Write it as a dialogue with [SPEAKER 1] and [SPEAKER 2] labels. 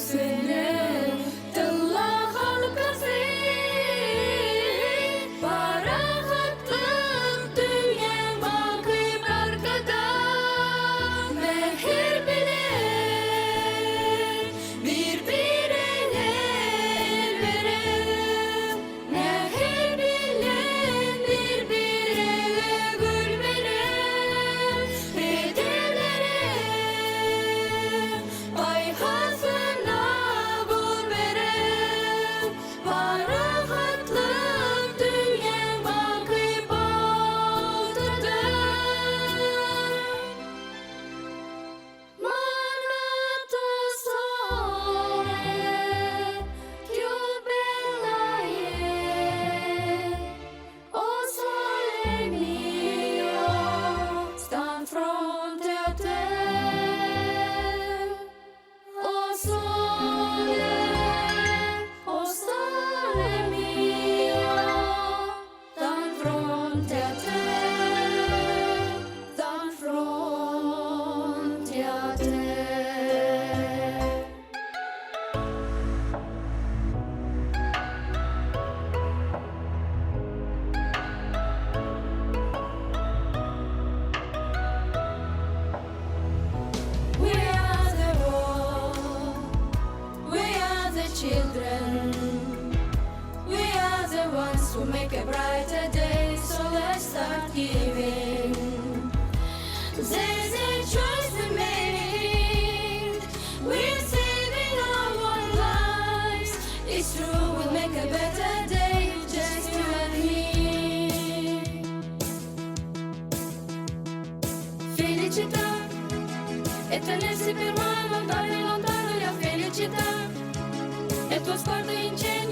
[SPEAKER 1] Göksüniň tylla halkasy, Parahatlyk dünýäň baky Arkadag mähir bilen bir-birege el berip, Mähir bilen bir-birege gül berip, Pederleriň paýhasyna gol berip, Parahatlyk dünýäň baky bagtydyr. Manata sole più bella è, o sole mio, sta 'n fronte a te. O sole, o sole mio, sta 'n fronte a te, sta 'n fronte a te. We are the world, we are the children, we are the ones who make a brighter day, so let's start giving. There's a choice we make, we're saving our lives. It's true, we'll make a better day, just you and me. Felicità e tenersi per mano, andare lontano è la felicità. E il tuo sguardo in cielo.